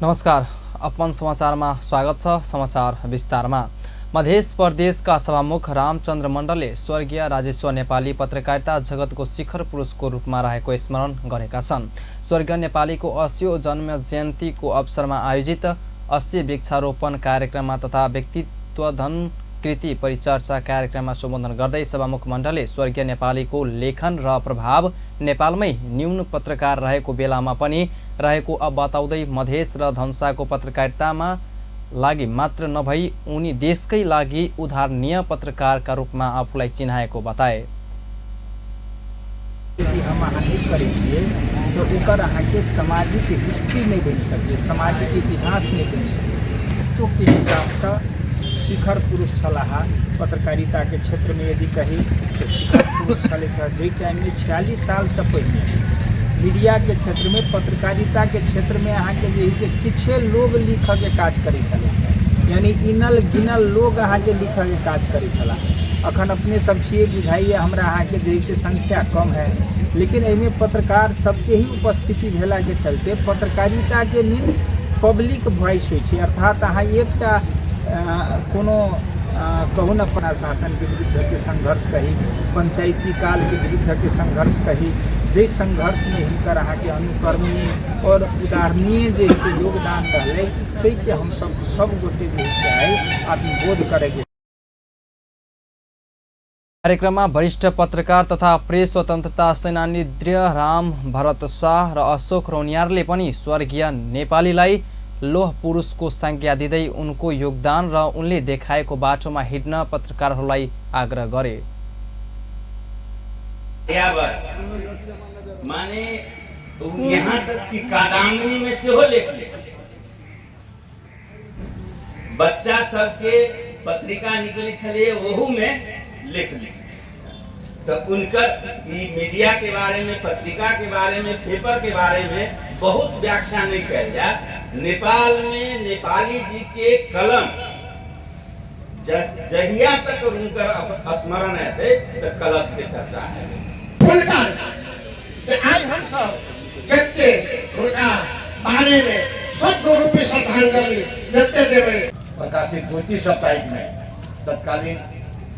नमस्कार, अपन समाचारमा स्वागत छ। समाचार विस्तारमा। मध्य प्रदेशका सभामुख रामचन्द्र मण्डलले स्वर्गीय राजेश्वर नेपाली पत्रकारिता जगतको शिखर पुरुषको रूपमा रहेको स्मरण गरेका छन्। स्वर्गीय नेपालीको 80औं जन्म जयन्तीको अवसरमा आयोजित 80 वृक्षारोपण कार्यक्रममा तथा व्यक्तित्व धन कृति परिचर्चा कार्यक्रममा सम्बोधन गर्दै सभामुख मण्डलले स्वर्गीय नेपालीको लेखन र प्रभाव नेपालमै न्यून पत्रकार रहेको बेलामा पनि रहेको बताउँदै मधेस र धनुषाको पत्रकारितामा लागि मात्र नभई उनी देशकै लागि उदाहरणीय पत्रकारका रूपमा आफूलाई चिनाएको बताए। यदि हम अहाँ नहि करै छियै तऽ ओकर अहाँके सामाजिक हिस्ट्री नहि बनि सकैए, सामाजिक इतिहास नहि बनि सकैए। के हिसाबसँ शिखर पुरुष छलाह पत्रकारिताके क्षेत्रमे यदि कही तऽ शिखर पुरुष छलथि हँ। जाहि टाइममे 46 सालसँ पहिने मीडियाके क्षेत्रमे, पत्रकारिताके क्षेत्रमे अहाँके जे है से किछे लोग लिखऽके काज करै छलै, यानी इनल गिनल लोग अहाँके लिखऽके काज करै छलाह। अखन अपने सब छियै, बुझाइए हमरा अहाँके जे है से संख्या कम है, लेकिन एहिमे पत्रकार सबके ही उपस्थिति भेलाके चलते पत्रकारिताके मीन्स पब्लिक वॉइस होइ छै। अर्थात अहाँ एकटा कोनो कहू ने अपना शासनके विरुद्धके संघर्ष कही, पंचायती कालके विरुद्धके संघर्ष कही, जाहि संघर्षमे हिनकर अहाँके अनुकरणीय और उदाहरणीय जे से योगदान रहलै, ताहिके हमसब सब गोटे जे से आइ आत्मबोध करैके। कार्यक्रममा वरिष्ठ पत्रकार तथा प्रेस स्वतन्त्रता सेनानी राम भरत शाह र अशोक रौनियारले पनि स्वर्गीय नेपालीलाई लोह पुरुषको संज्ञा दिँदै उनको योगदान र उनले देखाएको बाटोमा हिँड्न पत्रकारहरूलाई आग्रह गरे। माने यहाँ तक कि कादाम्बिनी में सेहो लेख लिख बच्चा सबके पत्रिका निकलै छलै, ओहू में लेख लिख। तऽ उनकर ई मीडिया के बारे में, पत्रिका के बारे में, पेपर के बारे में बहुत व्याख्या नहीं कयल जाए। नेपाल में नेपाली जी के कलम जहिया तक उनकर स्मरण हेतै तऽ कलम के चर्चा है। हुनकर जे आइ हमसब जते हुनका बारेमे शुद्ध रूपे श्रद्धांजलि जते देबै। प्रकाशित ज्योति साप्ताहिक में तत्कालीन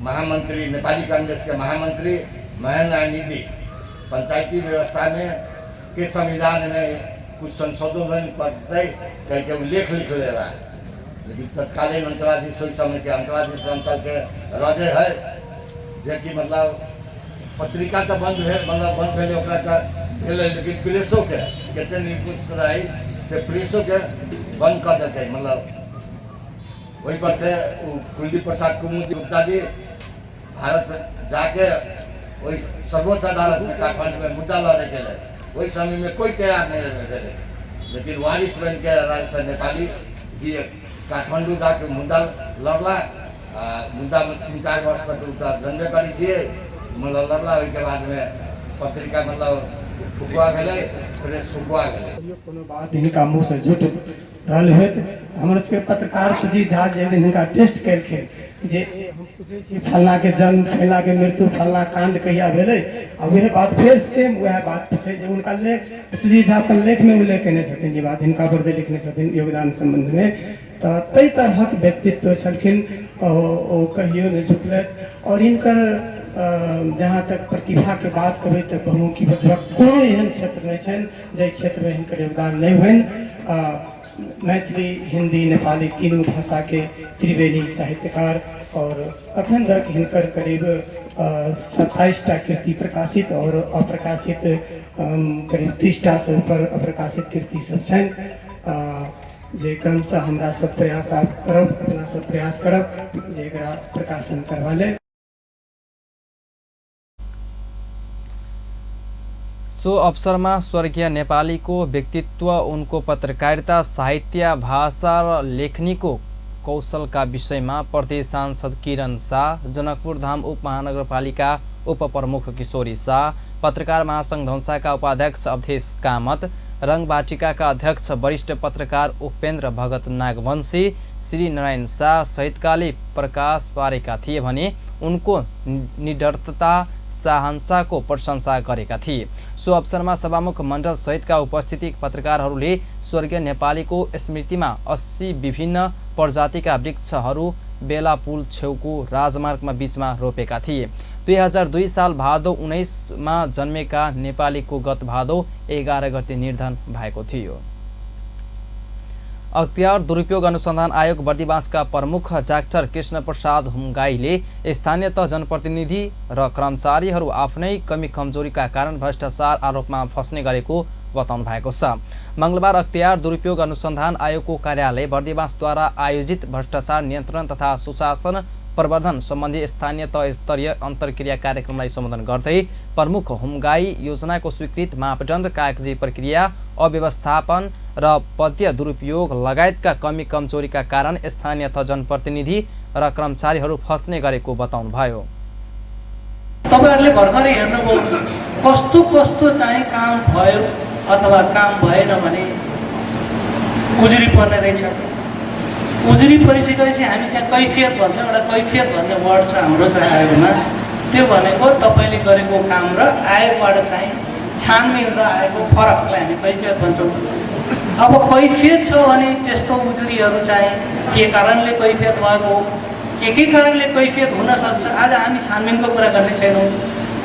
महामंत्री, नेपाली कांग्रेस के महामंत्री महेंद्र निधि पंचायती व्यवस्था में के संविधान में कुछ संशोधन पड़तै कह के लेख लिख ले रहा है, लेकिन तत्कालीन अंतराधीश, ओहि समय के अंतराधीश अंचल के रजे है जे कि मतलब पत्रिका तऽ बंद भेल, मतलब बंद भेलै ओकरा तऽ भेलै, लेकिन प्रेसोके कते निपुण रहै से प्रेसोके बंद कऽ देलकै। मतलब ओहि पर से ओ कुलदीप प्रसाद कुमुद गुप्ता जी भारत जाके ओहि सर्वोच्च अदालत में काठमांडू में मुद्दा लड़े के लेल ओहि समय में कोई तैयार नहीं रहे, लेकिन वारिस बन के राजेश्वर नेपाली जी काठमांडू जाके मुद्दा लड़ला। आ मुद्दा में 3-4 वर्ष तक उ तऽ जनबे करै छियै, मतलब लड़ला। ओहिके बादमे पत्रिका मतलब फुकुआ भेलै, प्रेस फुकुआ भेलै। कहियो कोनो बात हिनका मुँहसँ झूठ रहल होइत। हमर सबके पत्रकार सुजीत झा जे दिन हिनका टेस्ट केलखिन जे हम पूछै छी फल्लाँके जन्म, फल्लाँके मृत्यु, फल्लाँ काण्ड कहिया भेलै, आ वएह बात फेर सेम वएह बात छै जे हुनका लेख सुजीत झा अपन लेखमे उल्लेख केने छथिन, जे बात हिनका पर जे लिखने छथिन योगदान सम्बन्धमे, तऽ ताहि तरहक व्यक्तित्व छलखिन। ओ कहियो नहि झुकलथि। आओर हिनकर जहाँ तक प्रतिभाके बात करबै तऽ बहुमुखी प्रतिभा, कोनो एहन क्षेत्र नहि छनि जाहि क्षेत्रमे हिनकर योगदान नहि होइन। मैथिली, हिन्दी, नेपाली तीनू भाषाके त्रिवेणी साहित्यकार, और अखन तक हिनकर करीब 27टा कृति प्रकाशित और अप्रकाशित करीब 30टा से ऊपर अप्रकाशित कृति सब छनि, जे क्रमशः हमरा सब प्रयास आब करब, अपना सब प्रयास करब जे एकरा प्रकाशन करवा ले। सो अवसरमा स्वर्गीय नेपालीको व्यक्तित्व, उनको पत्रकारिता, साहित्य, भाषा र लेखनीको कौशलका विषयमा प्रदेश सांसद किरण शाह, जनकपुर धाम उपमहानगरपालिका उपप्रमुख किशोरी शाह, पत्रकार महासंघ धनुषाका उपाध्यक्ष अवधेश कामत, रङवाटिकाका अध्यक्ष वरिष्ठ पत्रकार उपेन्द्र भगत नागवंशी, श्री नारायण शाह सहितकाले प्रकाश पारेका थिए भने उनको निडरता, साहन्साको प्रशंसा गरेका थिए। सो अवसरमा सभामुख मण्डल सहितका उपस्थित पत्रकारहरूले स्वर्गीय नेपालीको स्मृतिमा 80 विभिन्न प्रजातिका वृक्षहरू बेलापुल छेउको राजमार्गमा बीचमा रोपेका थिए। 2002 साल भादौ 19 मा जन्मेका नेपालीको गत भादौ 11 गते निर्धन भएको थियो। अख्तियार दुरुपयोग अनुसन्धान आयोग बर्दिवासका प्रमुख डाक्टर कृष्ण प्रसाद हुमगाईले स्थानीय तह जनप्रतिनिधि र कर्मचारीहरू आफ्नै कमी कमजोरीका कारण भ्रष्टाचार आरोपमा फस्ने गरेको बताउनु भएको छ। मंगलबार अख्तियार दुरुपयोग अनुसन्धान आयोगको कार्यालय बर्दिवासद्वारा आयोजित भ्रष्टाचार नियन्त्रण तथा सुशासन प्रवर्धन सम्बन्धी स्थानीय तह स्तरीय अन्तर्क्रिया कार्यक्रमलाई सम्बोधन गर्दै प्रमुख हुमगाई योजनाको स्वीकृत मापदण्ड, कागजी प्रक्रिया, अव्यवस्थापन र पद्य दुरुपयोग लगायतका कमी कमजोरीका कारण स्थानीय तह जनप्रतिनिधि र कर्मचारीहरू फस्ने गरेको बताउनुभयो। तपाईहरुले भर्खरै हेर्नुभयो कस्तो कस्तो चाहिँ काम भयो अथवा काम भएन भने उजुरी पर्ने रहेछ। उजुरी परिसकेपछि हामी त्यहाँ कैफियत भन्छौँ, एउटा कैफियत भन्ने वर्ड छ हाम्रो चाहिँ आयोगमा। त्यो भनेको तपाईँले गरेको काम र आयोगबाट चाहिँ छानबिन र आएको फरकलाई हामी कैफियत भन्छौँ। अब कैफियत छ भने त्यस्तो उजुरीहरू चाहिँ के कारणले कैफियत भएको, के कारणले कैफियत हुनसक्छ, आज हामी छानबिनको कुरा गर्ने छैनौँ।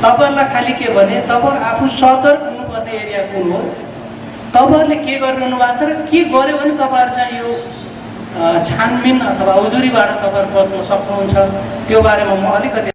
तपाईँहरूलाई खालि के भने तपाईँहरू आफू सतर्क हुनुपर्ने एरिया कुन हो, तपाईँहरूले के गरिरहनु भएको छ र के गर्यो भने तपाईँहरू चाहिँ यो छानबिन अथवा उजुरीबाट तपाईँहरू बच्न सक्नुहुन्छ, त्यो बारेमा म अलिकति।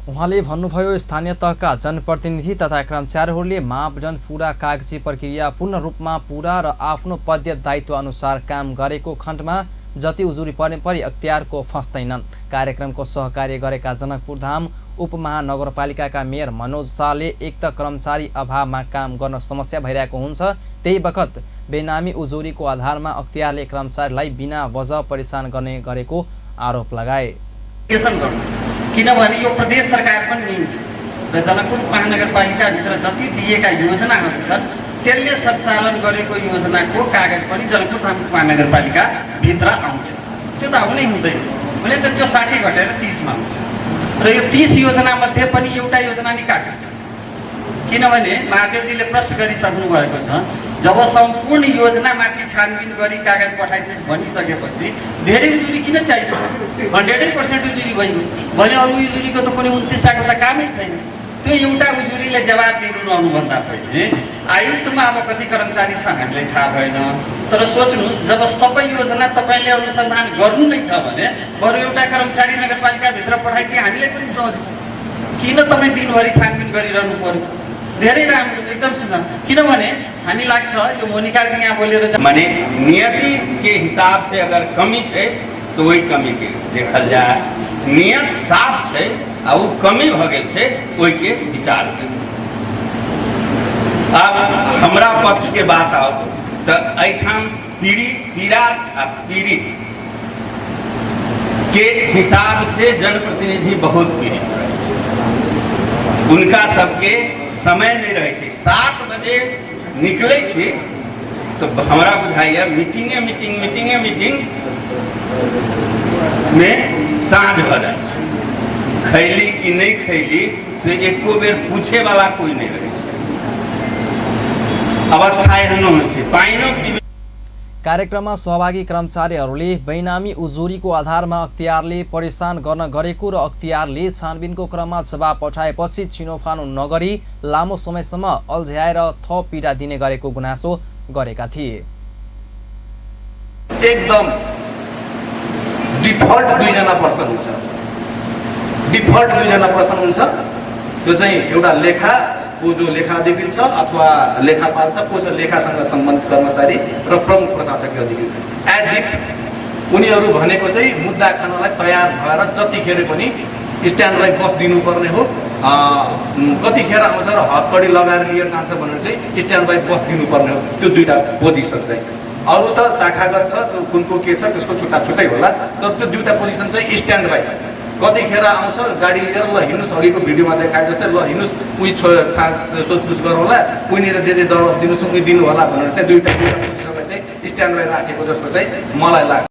उहाँले भन्नुभयो, स्थानीय तहका जनप्रतिनिधि तथा कर्मचारीहरूले मापदण्ड पुरा, कागजी प्रक्रिया पूर्ण रूपमा पुरा र आफ्नो पद्य दायित्व अनुसार काम गरेको खण्डमा जति उजुरी परे परि अख्तियारको फस्दैनन्। कार्यक्रमको सहकार्य गरेका जनकपुरधाम उपमहानगरपालिकाका मेयर मनोज शाहले एक त कर्मचारी अभावमा काम गर्न समस्या भइरहेको हुन्छ, त्यही बखत बेनामी उजुरीको आधारमा अख्तियारले कर्मचारीलाई बिना वजह परेशान गर्ने गरेको आरोप लगाए। किनभने यो प्रदेश सरकार पनि लिन्छ र जनकपुर महानगरपालिकाभित्र जति दिएका योजनाहरू छन् त्यसले सञ्चालन गरेको योजनाको कागज पनि जनकपुरधाम महानगरपालिका भित्र आउँछ। त्यो त आउनै हुँदैन भने त त्यो 60 घटेर 30 मा आउँछ र यो 30 योजनामध्ये पनि एउटा योजना निकालेको छ। किनभने महादेवजीले प्रश्न गरिसक्नु भएको छ, जब सम्पूर्ण योजनामाथि छानबिन गरी कागज पठाइदिनुहोस् भनिसकेपछि धेरै उजुरी किन चाहियो? 100% उजुरी भयो भने अरू उजुरीको त कुनै 29टाको त कामै छैन। त्यो एउटा उजुरीले जवाब दिनु रहनुभन्दा पहिले आयुक्तमा अब कति कर्मचारी छ हामीलाई थाहा भएन, तर सोच्नुहोस् जब सबै योजना तपाईँले अनुसन्धान गर्नु नै छ भने बरु एउटा कर्मचारी नगरपालिकाभित्र पठाइदिए हामीलाई पनि सहज। किन तपाईँ दिनभरि छानबिन गरिरहनु पर्यो? धेरै राम्रो, एकदम सुन्दर। किनभने हामी लाग्छ यो मोनिकाजी यहाँ बोलेर माने नियति के हिसाब से अगर कमी है तो वही कमी के देखल जाए, नियत साफ है आ वो कमी भ गेल छै ओहि के विचार करी। अब हमरा पक्ष के बात आओ तो एहिठाम पीड़ा आ पीड़ित के हिसाब से जनप्रतिनिधि बहुत पीड़ित रहे छै। उनका सबके समय नहीं रहे छै। 7 बजे निकले छी तो हमरा बुझाइए मीटिंगे मीटिंग मीटिंगे मीटिंग में साँझ भ जाइ छै। खैली कि नहीं खैली से एको बेर पूछे वाला कोई नहीं रहे छै। अवस्था एहनो होइ छै, पानिओ पीबै। कार्यक्रममा सहभागी कर्मचारीहरूले बेनामी उजुरीको आधारमा अख्तियारले परेशान गर्न गरेको र अख्तियारले छानबिनको क्रममा जवाब पठाएपछि छिनोफानो नगरी लामो समयसम्म अल्झ्याएर थप पीडा दिने गरेको गुनासो गरेका थिए। एकदम डिफल्ट दुईजना पर्सन हुन्छ, डिफल्ट दुईजना पर्सन हुन्छ। त्यो चाहिँ एउटा लेखाको जो लेखा अधिकृत छ अथवा लेखापाल छ, को छ लेखासँग सम्बन्धित कर्मचारी र प्रमुख प्रशासकीय अधिकृत। एज if उनीहरू भनेको चाहिँ मुद्दा खानलाई तयार भएर जतिखेर पनि स्ट्यान्डलाई बस दिनुपर्ने हो, कतिखेर आउँछ र हतकडी लगाएर लिएर जान्छ भनेर चाहिँ स्ट्यान्ड बाई बस दिनुपर्ने हो। त्यो दुईवटा पोजिसन चाहिँ, अरू त शाखागत छ, त्यो कुनको के छ त्यसको छुट्टा छुट्टै होला, तर त्यो दुईवटा पोजिसन चाहिँ स्ट्यान्ड बाई कतिखेर आउँछ गाडी लिएर, ल हिँड्नुहोस्, अघिको भिडियोमा देखाए जस्तै ल हिँड्नुहोस्, उही सोधपुछ गरौँला, उहीँनिर जे जे दबाब दिनु छ उहीँ दिनु होला भनेर चाहिँ दुईवटा पोजिसनलाई चाहिँ स्ट्यान्ड बाई राखेको जस्तो चाहिँ मलाई लाग्छ।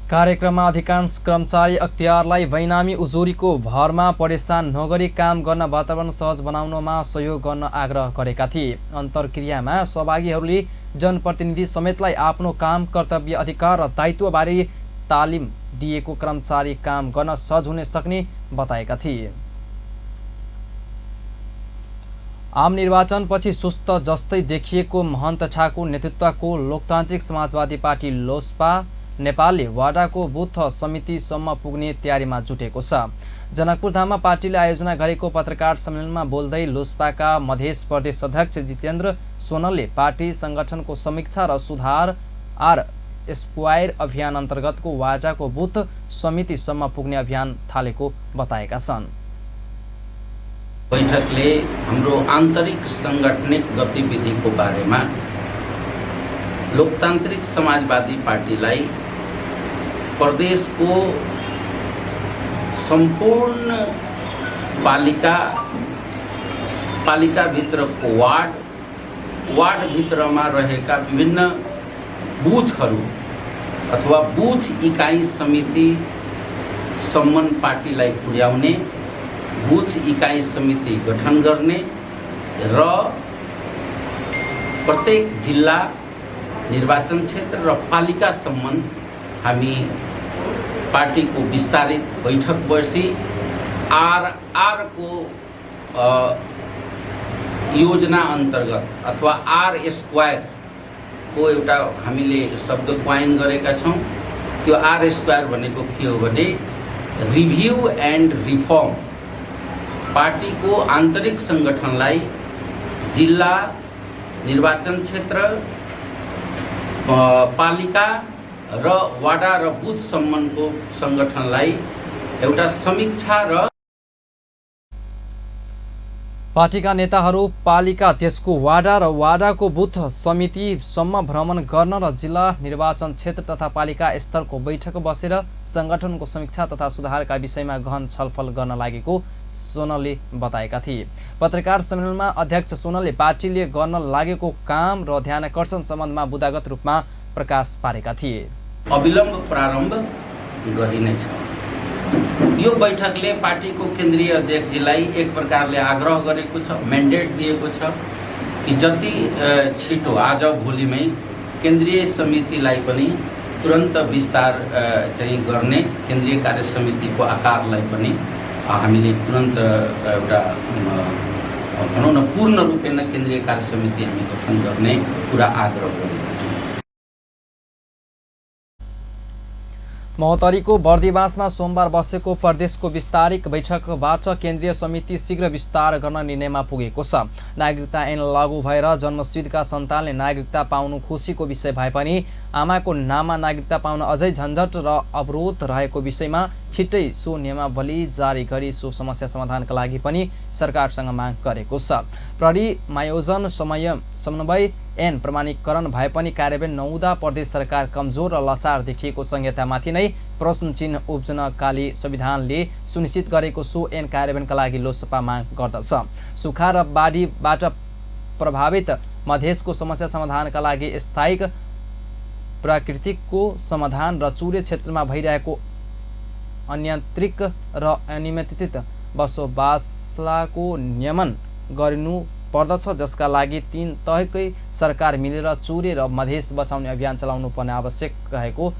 कार्यक्रममा अधिकांश कर्मचारी अख्तियारलाई बैनामी उजुरीको भरमा परेशान नगरी काम गर्न वातावरण सहज बनाउनमा सहयोग गर्न आग्रह गरेका थिए। अन्तर्क्रियामा सहभागीहरूले जनप्रतिनिधि समेतलाई आफ्नो काम, कर्तव्य, अधिकार र दायित्वबारे तालिम दिएको कर्मचारी काम गर्न सहज हुन सक्ने बताएका थिए। आम निर्वाचनपछि सुस्त जस्तै देखिएको महन्त ठाकुर नेतृत्वको लोकतान्त्रिक समाजवादी पार्टी लोसपा नेपालले वाडाको बुथ समितिसम्म पुग्ने तयारीमा जुटेको छ। जनकपुरधाममा पार्टीले आयोजना गरेको पत्रकार सम्मेलनमा बोल्दै लोसपाका मध्य प्रदेश अध्यक्ष जितेन्द्र सोनलले पार्टी सङ्गठनको समीक्षा र सुधार are square अभियान अन्तर्गतको वाडाको बुथ समितिसम्म पुग्ने अभियान थालेको बताएका छन्। बैठकले हाम्रो आन्तरिक साङ्गठनिक गतिविधिको बारेमा लोकतान्त्रिक समाजवादी पार्टीलाई प्रदेशको सम्पूर्ण पालिका, पालिकाभित्रको वार्ड, वार्डभित्रमा रहेका विभिन्न बुथहरू अथवा बुथ इकाइ समिति सम्म पार्टीलाई पुर्याउने, बुथ इकाइ समिति गठन गर्ने र प्रत्येक जिल्ला, निर्वाचन क्षेत्र र पालिकासम्म हामी पार्टीको विस्तारित बैठक बसी आरआरको योजना अन्तर्गत अथवा are स्क्वायरको एउटा हामीले शब्द क्वाइन गरेका छौँ। त्यो are square भनेको के हो भने रिभ्यू एन्ड रिफर्म, पार्टीको आन्तरिक सङ्गठनलाई जिल्ला, निर्वाचन क्षेत्र, पालिका र वाडा र बुथसम्मको सङ्गठनलाई एउटा समीक्षा र पार्टीका नेताहरू पालिका, त्यसको वाडा र वाडाको बुथ समितिसम्म भ्रमण गर्न र जिल्ला, निर्वाचन क्षेत्र तथा पालिका स्तरको बैठक बसेर सङ्गठनको समीक्षा तथा सुधारका विषयमा गहन छलफल गर्न लागेको सोनलले बताएका थिए। पत्रकार सम्मेलनमा अध्यक्ष सोनलले पार्टीले गर्न लागेको काम र ध्यानाकर्षण सम्बन्धमा बुदागत रूपमा प्रकाश पारेका थिए। अविलम्ब प्रारम्भ गरिनेछ। यो बैठकले पार्टीको केन्द्रीय अध्यक्षजीलाई एक प्रकारले आग्रह गरेको छ, म्यान्डेट दिएको छ कि जति छिटो आज भोलिमै केन्द्रीय समितिलाई पनि तुरन्त विस्तार चाहिँ गर्ने, केन्द्रीय कार्य समितिको आकारलाई पनि हामीले तुरन्त एउटा भनौँ न पूर्ण रूपेण केन्द्रीय कार्य समिति हामी गठन गर्ने कुरा आग्रह गरेका छौँ। महोत्तरीको बर्दिवासमा सोमबार बसेको प्रदेशको विस्तारित बैठकबाट केन्द्रीय समिति शीघ्र विस्तार गर्न निर्णयमा पुगेको छ। नागरिकता ऐन लागू भएर जन्मसिद्धका सन्तानले नागरिकता पाउनु खुसीको विषय भए पनि आमाको नाममा नागरिकता पाउन अझै झन्झट र अवरोध रहेको विषयमा छिट्टै सो नियमावली जारी गरी सो समस्या समाधानका लागि पनि सरकारसँग माग गरेको छ। प्रहरी मायोजन समन्वय ऐन प्रमाणीकरण भए पनि कार्यान्वयन नहुँदा प्रदेश सरकार कमजोर र लाचार देखिएको संहितामाथि नै प्रश्न चिन्ह उब्जनकाली संविधानले सुनिश्चित गरेको सो ऐन कार्यान्वयनका लागि लोसपा माग गर्दछ। सुक्खा र बाढीबाट प्रभावित मधेसको समस्या समाधानका लागि स्थायी प्राकृतिकको समाधान र चुरे क्षेत्रमा भइरहेको अनियन्त्रित र अनियमित बसोबासलाको नियमन गरिनु पर्दछ, जसका लागि तीन तहकै सरकार मिलेर चुरे र मधेस बचाउने अभियान चलाउनु पर्ने आवश्यक रहेको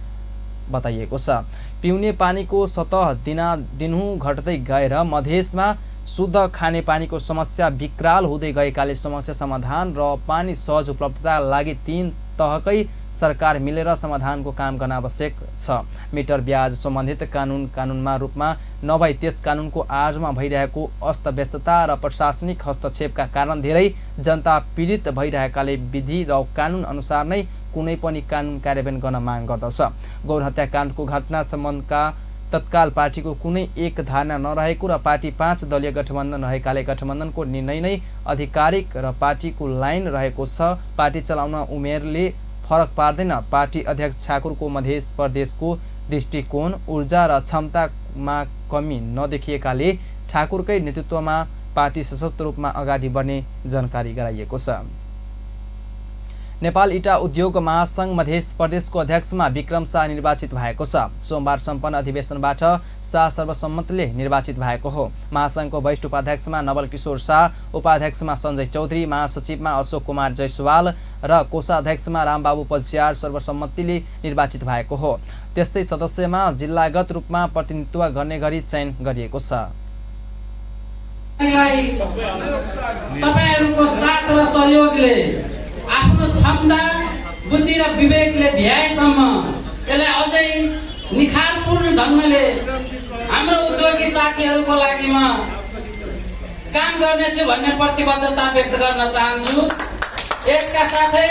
बताइएको छ। पिउने पानीको सतह दिनादिनहुँ घट्दै गएर मधेसमा शुद्ध खानेपानीको समस्या विकराल हुँदै गएकाले समस्या समाधान र पानी सहज उपलब्धता लागि तीन तहकै सरकार मिलेर समाधानको काम गर्न आवश्यक छ। मिटर ब्याज सम्बन्धित कानुनमा रूपमा नभई त्यस कानुनको आडमा भइरहेको अस्तव्यस्तता र प्रशासनिक हस्तक्षेपका कारण धेरै जनता पीडित भइरहेकाले विधि र कानुन अनुसार नै कुनै पनि कानुन कार्यान्वयन गर्न माग गर्दछ। गौर हत्याकाण्डको घटना सम्बन्धका तत्काल पार्टीको कुनै एक धारणा नरहेको र पार्टी 5 दलीय गठबन्धन रहेकाले गठबन्धनको निर्णय नै आधिकारिक र पार्टीको लाइन रहेको छ। पार्टी चलाउन उमेरले फरक पार्दैन। पार्टी अध्यक्ष ठाकुरको मध्य प्रदेशको दृष्टिकोण, ऊर्जा र क्षमतामा कमी नदेखिएकाले ठाकुरकै नेतृत्वमा पार्टी सशक्त रूपमा अगाडि बढ्ने जानकारी गराइएको छ। नेपाल इटा उद्योग महासंघ मध्य प्रदेशको अध्यक्षमा विक्रम शाह निर्वाचित भएको छ। सोमबार सम्पन्न अधिवेशनबाट शाह सर्वसम्मतिले निर्वाचित भएको हो। महासंघको वरिष्ठ उपाध्यक्षमा नवल किशोर शाह, उपाध्यक्षमा सञ्जय चौधरी, महासचिवमा अशोक कुमार जयसवाल र कोषाध्यक्षमा रामबाबु पज्यार सर्वसम्मतिले निर्वाचित भएको हो। त्यस्तै सदस्यमा जिल्लागत रूपमा प्रतिनिधित्व गर्ने गरी चयन गरिएको छ। तपाईहरुको साथ र सहयोगले आफ्नो क्षमता, बुद्धि र विवेकले भ्याएसम्म यसलाई अझै निखारपूर्ण ढङ्गले हाम्रो उद्योगी साथीहरूको लागि म काम गर्नेछु भन्ने प्रतिबद्धता व्यक्त गर्न चाहन्छु। यसका साथै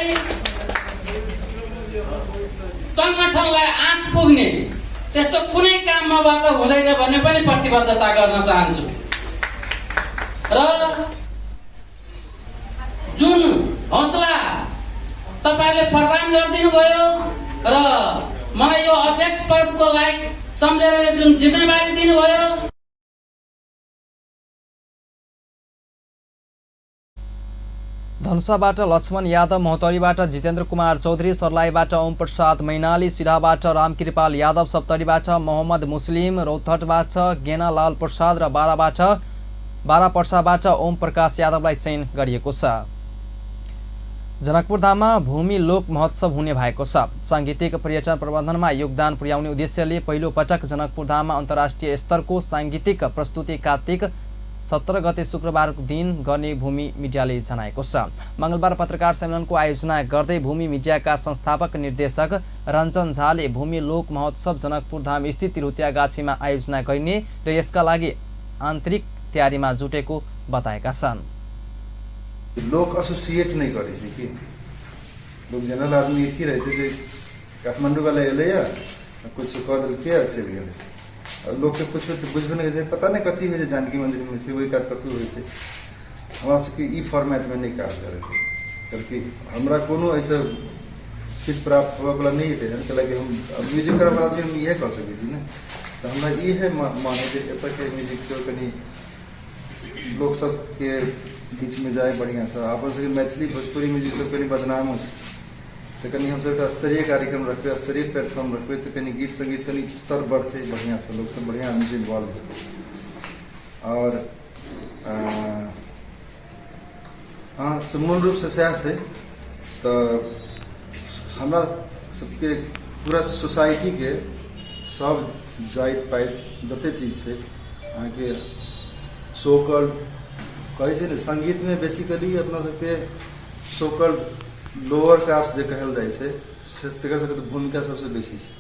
संगठनलाई आँच पुग्ने त्यस्तो कुनै काम मबाट हुँदैन भन्ने पनि प्रतिबद्धता गर्न चाहन्छु र जुन हौसला तपाईहरुले प्रदान गरिदिनु भयो र मलाई यो अध्यक्ष पदको लायक सम्झेर जुन जिम्मेवारी दिनुभयो। धनुषाबाट लक्ष्मण यादव, महोत्तरीबाट जितेन्द्र कुमार चौधरी, सर्लाहीबाट ओम प्रसाद मैनाली, सिराहाबाट रामकृपाल यादव, सप्तरीबाट मोहम्मद मुस्लिम, रौतहटबाट गेनालाल प्रसाद र बारापर्साबाट ओम प्रकाश यादवलाई चयन गरिएको छ। जनकपुरधाममा भूमि लोक महोत्सव हुने भएको छ। सांगीतिक पर्यटन प्रबन्धनमा योगदान पुर्याउने उद्देश्यले पहिलो पटक जनकपुरधाममा अन्तर्राष्ट्रिय स्तरको सांगीतिक प्रस्तुति कार्तिक 17 गते शुक्रबारको दिन गर्ने भूमि मिडियाले जनाएको छ। मंगलबार पत्रकार सम्मेलनको आयोजना गर्दै भूमि मिडियाका संस्थापक निर्देशक रञ्जन झाले भूमि लोक महोत्सव जनकपुरधाम स्थित तिरहुतिया गाछीमा आयोजना गरिने र यसका लागि आन्तरिक तयारीमा जुटेको बताएका छन्। लोक एसोसिएट नहीं करै छै कि लोक जनरल आदमी की रहै छै जे काठमांडू वाला एलैया कुछ कऽ देलकै आ चलि गेलै। लोकके पुछबै तऽ बुझबे नहि करै छै, पता नहि कथी होइ छै जानकी मन्दिरमे छै ओहि कात कतहु होइ छै। हमरा सबके ई फॉर्मेटमे नहि काज करैके, कियाकि हमरा कोनो एहिसँ किछु प्राप्त होबयवला नहि हेतै। कैलाकि हम म्यूजिक करयवला छी, हम इएह कऽ सकै छी ने। तऽ हमरा इएह मानै जे एतयके म्यूजिक कनि लोक सबके बीचमे जाय बढ़िआँसँ। अपन सबके मैथिली भोजपुरी म्यूजिक सब कनि बदनामो छै, तऽ कनि हमसब एकटा स्तरीय कार्यक्रम रखबै, स्तरीय प्लेटफॉर्म रखबै तऽ कनि गीत संगीत कनि स्तर बढ़तै बढ़िआँसँ, लोकसब बढ़िआँ आदमीसँ इन्वॉल्व हेतै। आओर हँ तऽ मूल रूपसँ सएह छै। तऽ हमरा सबके पूरा सोसाइटीके सब जाति पाति जते चीज छै अहाँके सोकल कहै छै ने, संगीतमे बेसिकली अपना सबके सोकल लोअर कास्ट जे कहल जाइ छै से तकर सबके भूमिका सबसँ बेसी छै।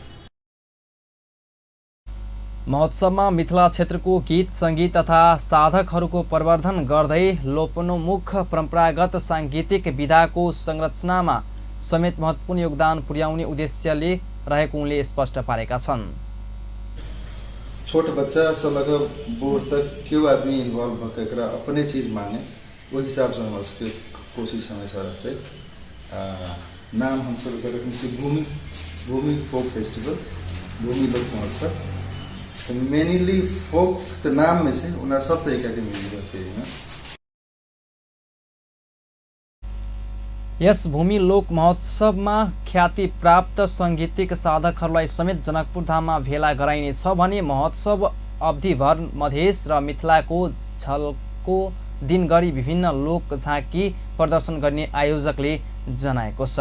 महोत्सवमा मिथिला क्षेत्रको गीत संगीत तथा साधकहरूको प्रवर्धन गर्दै लोपोन्मुख परम्परागत सांगीतिक विधाको संरचनामा समेत महत्वपूर्ण योगदान पुर्याउने उद्देश्यले रहेको उनले स्पष्ट पारेका छन्। छोट बच्चासँ लऽ कऽ बूढ़ तक केओ आदमी इन्वॉल्व भऽ कऽ एकरा अपने चीज माने, ओहि हिसाबसँ हमर सबके कोशिश हमेशा रहतै। नाम हमसब एकर रखने छी भूमि, भूमि फोक फेस्टिवल, भूमि लोक महोत्सव। तऽ मेनली फोक तऽ नाममे छै, ओना सब तरीकाके म्यूजिक रहतै एहिमे। यस भूमि लोक महोत्सवमा ख्याति प्राप्त सांगीतिक साधकहरूलाई समेत जनकपुरधाममा भेला गराइनेछ भने महोत्सव अवधिभर मधेस र मिथिलाको झल्को दिन गरी विभिन्न लोक झाँकी प्रदर्शन गर्ने आयोजकले जनाएको छ।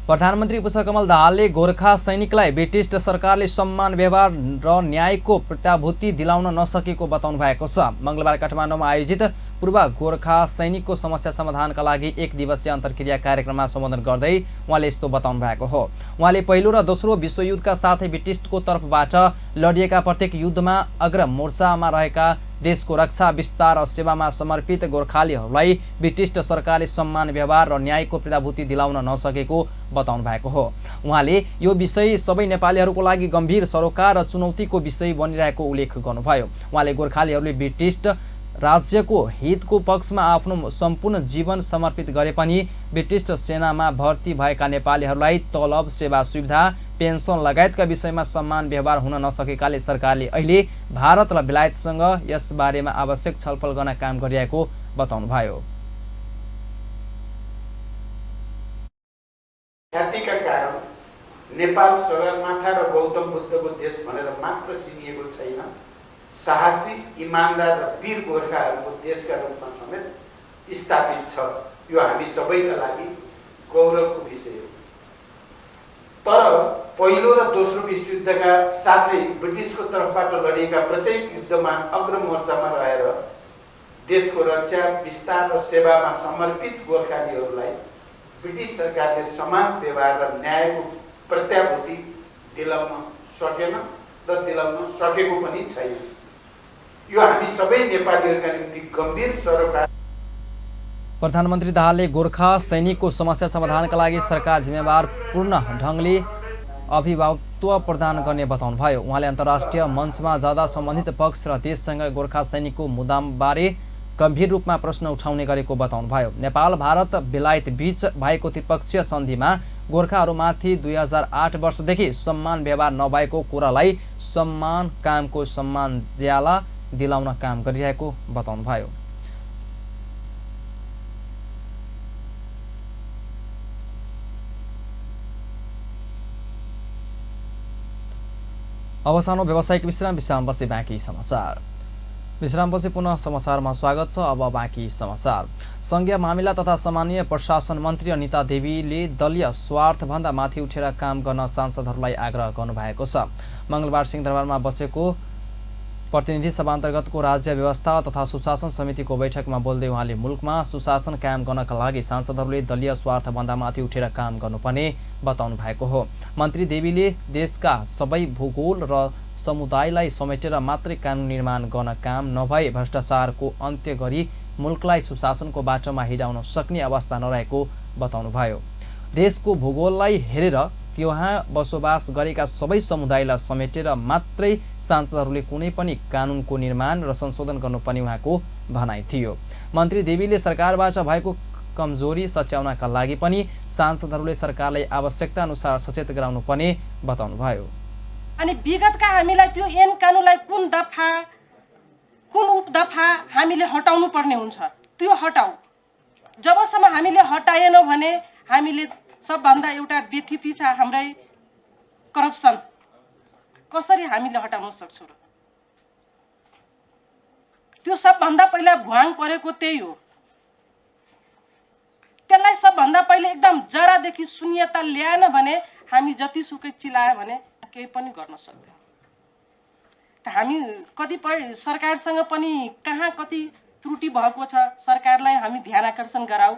प्रधानमन्त्री पुष्पकमल दाहालले गोर्खा सैनिकलाई ब्रिटिस सरकारले सम्मान व्यवहार र न्यायको प्रत्याभूति दिलाउन नसकेको बताउनु भएको छ। मंगलबार काठमाडौँमा आयोजित पूर्व गोर्खा सैनिकको समस्या समाधानका लागि एक दिवसीय अन्तर्क्रिया कार्यक्रममा सम्बोधन गर्दै उहाँले यस्तो बताउनु भएको हो। उहाँले पहिलो र दोस्रो विश्वयुद्धका साथै ब्रिटिसको तर्फबाट लडिएका प्रत्येक युद्धमा अग्र मोर्चामा रहेका देशको रक्षा विस्तार र सेवामा समर्पित गोर्खालीहरूलाई ब्रिटिस सरकारले सम्मान व्यवहार र न्यायको प्रत्याभूति दिलाउन नसकेको बताउनु भएको हो। उहाँले यो विषय सबै नेपालीहरूको लागि गम्भीर सरोकार र चुनौतीको विषय बनिरहेको उल्लेख गर्नुभयो। उहाँले गोर्खालीहरूले ब्रिटिस राज्यको हितको पक्षमा आफ्नो सम्पूर्ण जीवन समर्पित गरे पनि ब्रिटिस सेनामा भर्ती भएका नेपालीहरूलाई तलब, सेवा सुविधा, पेन्सन लगायतका विषयमा सम्मान व्यवहार हुन नसकेकाले सरकारले अहिले भारत र बेलायतसँग यसबारेमा आवश्यक छलफल गर्न काम गरिरहेको बताउनुभयो। नेपाल सगरमाथा र गौतम बुद्धको देश भनेर मात्र चिनिएको छैन, साहसी, इमान्दार र वीर गोर्खाहरूको देशका रूपमा समेत स्थापित छ। यो हामी सबैका लागि गौरवको विषय हो। तर पहिलो र दोस्रो विश्वयुद्धका साथै ब्रिटिसको तर्फबाट लडिएका प्रत्येक युद्धमा अग्रमोर्चामा रहेर देशको रक्षा, विस्तार र सेवामा समर्पित गोर्खालीहरूलाई ब्रिटिस सरकारले समान व्यवहार र न्यायको प्रत्याभूति दिलाउन सकेन र दिलाउन सकेको पनि छैन। यो हामी सबै नेपालीहरूका निम्ति गम्भीर सरोकार। प्रधानमन्त्री दाहालले गोर्खा सैनिकको समस्या समाधानका लागि सरकार जिम्मेवार पूर्ण ढङ्गले अभिभावकत्व प्रदान गर्ने बताउनुभयो। उहाँले अन्तर्राष्ट्रिय मञ्चमा जाँदा सम्बन्धित पक्ष र देशसँग गोर्खा सैनिकको मुद्दाबारे गम्भीर रूपमा प्रश्न उठाउने गरेको बताउनुभयो। नेपाल, भारत, बेलायत बीच भएको त्रिपक्षीय सन्धिमा गोर्खाहरूमाथि 2008 वर्षदेखि सम्मान व्यवहार नभएको कुरालाई सम्मान कामको सम्मान ज्याला दिलाउन काम गरिरहेको बताउनुभयो। अब सानो व्यावसायिक विश्राम, विश्रामपछि बाँकी समाचार। विश्रामपछि पुनः समाचारमा स्वागत छ। अब बाँकी समाचार। संघीय मामिला तथा सामान्य प्रशासन मन्त्री अनिता देवीले दलीय स्वार्थभन्दा माथि उठेर काम गर्न सांसदहरूलाई आग्रह गर्नुभएको छ। मंगलबार सिंहदरबारमा बसेको प्रतिनिधि सभा अन्तर्गतको राज्य व्यवस्था तथा सुशासन समितिको बैठकमा बोल्दै उहाँले मुलुकमा सुशासन कायम गर्नका लागि सांसदहरूले दलीय स्वार्थभन्दा माथि उठेर काम गर्नुपर्ने बताउनु भएको हो। मन्त्री देवीले देशका सबै भूगोल र समुदायलाई समेटेर मात्रै कानुन निर्माण गर्न काम नभए भ्रष्टाचारको अन्त्य गरी मुलुकलाई सुशासनको बाटोमा हिँडाउन सक्ने अवस्था नरहेको बताउनुभयो। देशको भूगोललाई हेरेर त्यहाँ बसोबास गरेका सबै समुदायलाई समेटेर मात्रै सांसदहरूले कुनै पनि कानुनको निर्माण र संशोधन गर्नुपर्ने उहाँको भनाइ थियो। मन्त्री देवीले सरकारबाट भएको कमजोरी सच्याउनका लागि पनि सांसदहरूले सरकारलाई आवश्यकता अनुसार सचेत गराउनु पर्ने बताउनुभयो। अनि विगतका हामीलाई त्यो ऐन कानुनलाई कुन दफा कुन उपदफा हामीले हटाउनु पर्ने हुन्छ त्यो हटाऊ। जबसम्म हामीले हटाएनौँ भने हामीले सबभन्दा एउटा व्यथिति छ हाम्रै करप्सन, कसरी हामीले हटाउन सक्छौँ र? त्यो सबभन्दा पहिला भुवाङ परेको त्यही हो। त्यसलाई सबभन्दा पहिले एकदम जरादेखि शून्यता ल्याएन भने हामी जतिसुकै चिलायो भने केही पनि गर्न सक्दैन। हामी कतिपय सरकारसँग पनि कहाँ कति त्रुटि भएको छ सरकारलाई हामी ध्यान आकर्षण गराऊ।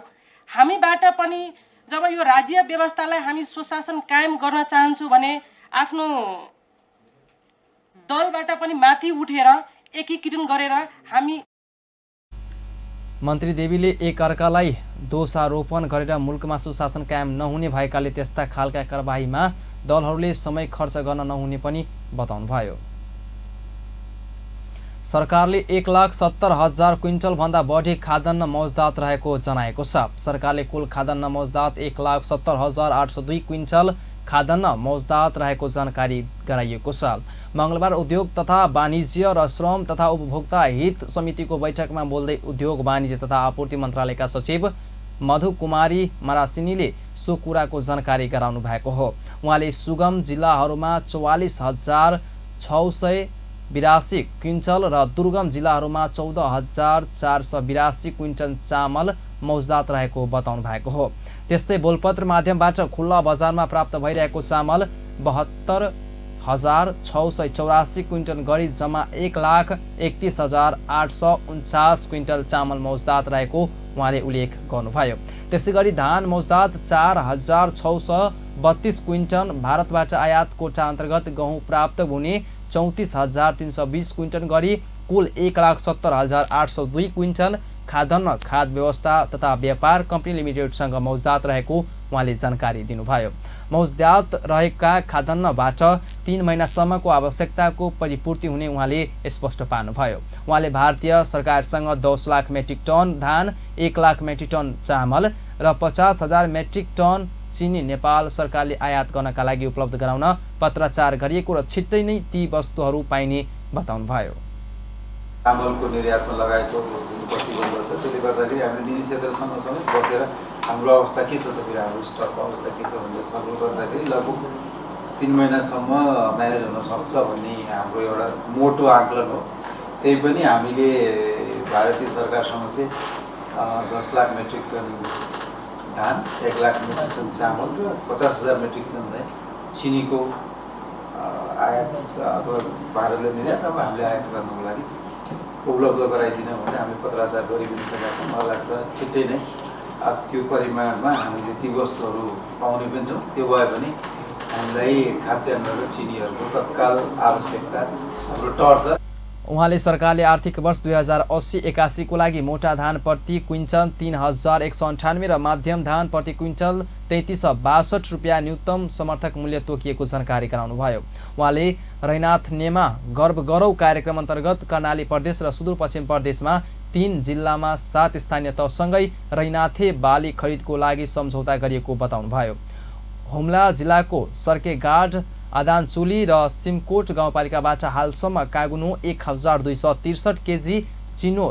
हामीबाट पनि जब यो राज्य व्यवस्थालाई हामी सुशासन कायम गर्न चाहन्छौँ भने आफ्नो दलबाट पनि माथि उठेर एकीकरण गरेर हामी। मन्त्री देवीले एकअर्कालाई दोषारोपण गरेर मुलुकमा सुशासन कायम नहुने भएकाले त्यस्ता खालका कारबाहीमा दलहरूले समय खर्च गर्न नहुने पनि बताउनुभयो। सरकारले 1,70,000 क्विन्टल भन्दा बढी खाद्यान्न मौजदात रहेको जनाएको छ। सरकारले कुल खाद्यान्न मौजदात 1,70,802 क्विन्टल खाद्यान्न मौजदात रहेको जानकारी गराइएको छ। मंगलबार उद्योग तथा वाणिज्य र श्रम तथा उपभोक्ता हित समितिको बैठकमा बोल्दै उद्योग वाणिज्य तथा आपूर्ति मन्त्रालयका सचिव मधु कुमारी मरासिनीले सो कुराको जानकारी गराउनु भएको हो। उहाँले सुगम जिल्लाहरूमा 44,682 क्विन्टल र दुर्गम जिल्लाहरूमा 14,482 क्विन्टल चामल मौजदात रहेको बताउनु भएको हो। त्यस्तै बोलपत्र माध्यमबाट खुल्ला बजारमा प्राप्त भइरहेको चामल 72,684 क्विन्टल गरी जम्मा 1,31,849 क्विन्टल चामल मौजदात रहेको उहाँले उल्लेख गर्नुभयो। त्यसैगरी धान मौजदात 4,632 क्विन्टल, भारतबाट आयात कोटा अन्तर्गत गहुँ प्राप्त हुने 34,320 क्विन्टल गरी कुल 1,70,802 क्विन्टल खाद्यान्न खाद्य व्यवस्था तथा व्यापार कम्पनी लिमिटेडसँग मौजदात रहेको उहाँले जानकारी दिनुभयो। मौजदात रहेका खाद्यान्नबाट 3 महिनासम्मको आवश्यकताको परिपूर्ति हुने उहाँले स्पष्ट पार्नुभयो। उहाँले भारतीय सरकारसँग 10 लाख मेट्रिक टन धान, 1 लाख मेट्रिक टन चामल र 50,000 मेट्रिक टन चिनी नेपाल सरकारले आयात गर्नका लागि उपलब्ध गराउन पत्राचार गरिएको र छिट्टै नै ती वस्तुहरू पाइने बताउनुभयो। चामलको निर्यातमा लगाएको जुन प्रतिबन्ध छ त्यसले गर्दाखेरि हामीले निजी क्षेत्रसँग समेत बसेर हाम्रो अवस्था के छ त, फेरि हाम्रो स्टकको अवस्था के छ भनेर छलफल गर्दाखेरि लगभग 3 महिनासम्म म्यानेज हुन सक्छ भन्ने हाम्रो एउटा मोटो आकलन हो। त्यही पनि हामीले भारतीय सरकारसँग चाहिँ 10 लाख मेट्रिक टन धान, 1 लाख मेट्रिक टन चामल र 50,000 मेट्रिक टन चाहिँ चिनीको आयात अथवा भारतले निर्यात अब हामीले आयात गर्नुको लागि उपलब्ध गराइदिन भनेर हामीले पत्राचार गरि पनि सकेका छौँ। मलाई लाग्छ छिट्टै नै त्यो परिमाणमा हामीले ती वस्तुहरू पाउने पनि छौँ। त्यो भयो भने हामीलाई खाद्यान्न र चिनीहरूको तत्काल आवश्यकता हाम्रो टर्छ। उहाँले सरकारले आर्थिक वर्ष 2080-81 को लागि मोटा धान प्रति क्विन्टल 3,198 र माध्यम धान प्रति क्विन्टल 3362 रुपियाँ न्यूनतम समर्थक मूल्य तोकिएको जानकारी गराउनुभयो। उहाँले रैनाथ नेमा गर्व गरौ कार्यक्रम अन्तर्गत कर्णाली प्रदेश र सुदूरपश्चिम प्रदेशमा 3 जिल्लामा 7 स्थानीय तहसँगै रैनाथे बाली खरिदको लागि सम्झौता गरिएको बताउनुभयो। हुम्ला जिल्लाको सर्केगाड, आदानचुली र सिमकोट गाउँपालिकाबाट हालसम्म कागुनो 1,263 केजी, चिनो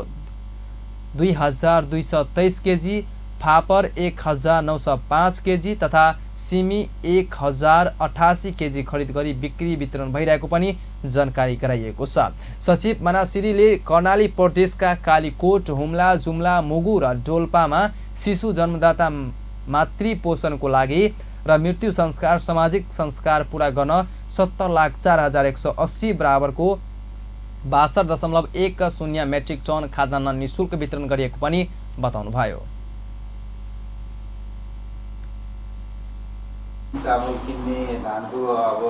2,223 केजी, फापर 1,905 केजी तथा सिमी 1,088 केजी खरिद गरी बिक्री वितरण भइरहेको पनि जानकारी गराइएको छ। सचिव मनासिरीले कर्णाली प्रदेशका कालीकोट, हुम्ला, जुम्ला, मुगु र डोल्पामा शिशु जन्मदाता मातृ पोषणको लागि र मृत्यु संस्कार सामाजिक संस्कार पूरा गर्न 70,04,180 बराबरको 62.10 मेट्रिक टन खाद्यान्न निशुल्क वितरण गरिएको पनि बताउनुभयो। चामल किन्ने धानको अब